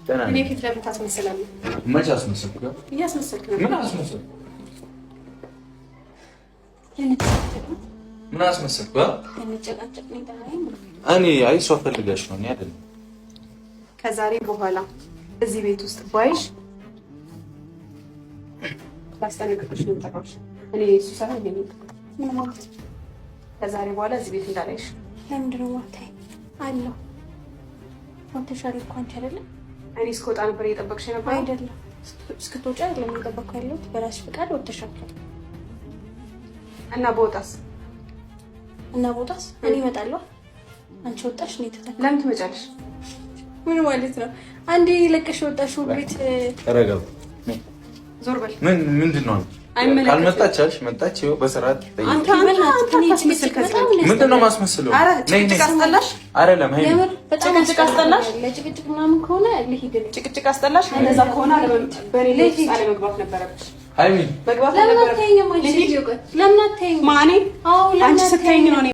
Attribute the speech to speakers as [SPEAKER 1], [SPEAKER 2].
[SPEAKER 1] እኔ ፊት ለምን ታስመስላለህ?
[SPEAKER 2] መች አስመሰልኩ?
[SPEAKER 1] እያስመሰልክ ነው።
[SPEAKER 2] ምን አስመሰልኩ? ምን አስመሰልኩ? እኔ አይ እሷ ፈልጋሽ ነው፣ እኔ አይደለም።
[SPEAKER 1] ከዛሬ በኋላ እዚህ ቤት ውስጥ ባይሽ ላስጠነቅቅሽ ነው የምጠራሽ። እኔ እሱ ሳይሆን እኔ
[SPEAKER 3] ምን ማለት
[SPEAKER 1] ከዛሬ በኋላ እዚህ ቤት እንዳላይሽ።
[SPEAKER 3] ለምንድን ነው የማታይኝ? አለሁ ወጥተሻል እኮ አንቺ አይደለም።
[SPEAKER 1] እኔ እስከወጣ ነበር እየጠበቅሽ የነበረው።
[SPEAKER 3] አይደለም እስክትወጪ አይደለም እየጠበቅኩ ያለሁት፣ በራስሽ ፈቃድ ወጥተሻል።
[SPEAKER 1] እና በወጣስ
[SPEAKER 3] እና በወጣስ እኔ እመጣለሁ። አንቺ ወጣሽ፣ እኔ ተተካ።
[SPEAKER 1] ለምን ትመጫለሽ?
[SPEAKER 3] ምን ማለት ነው? አንዴ ለቀሽ ወጣሽው ቤት።
[SPEAKER 2] ረጋው
[SPEAKER 1] ዞር በል።
[SPEAKER 2] ምን ምንድን ነው? ካልመጣች አልሽ መጣች። ይኸው በስርዓት ምንድን ነው ማስመስለው?
[SPEAKER 1] ጭቅጭቅ አስጠላሽ?
[SPEAKER 2] አይደለም
[SPEAKER 1] ጭቅጭቅ አስጠላሽ?
[SPEAKER 3] ለጭቅጭቅ ምናምን ከሆነ ልሂድ።
[SPEAKER 1] ጭቅጭቅ አስጠላሽ? እንደዛ ከሆነ በእኔ ላይ አለመግባት ነበረብሽ።
[SPEAKER 2] ሃይሚ
[SPEAKER 1] መግባት
[SPEAKER 3] ለምን አታይኝም? አንቺ ስትይኝ ነው እኔ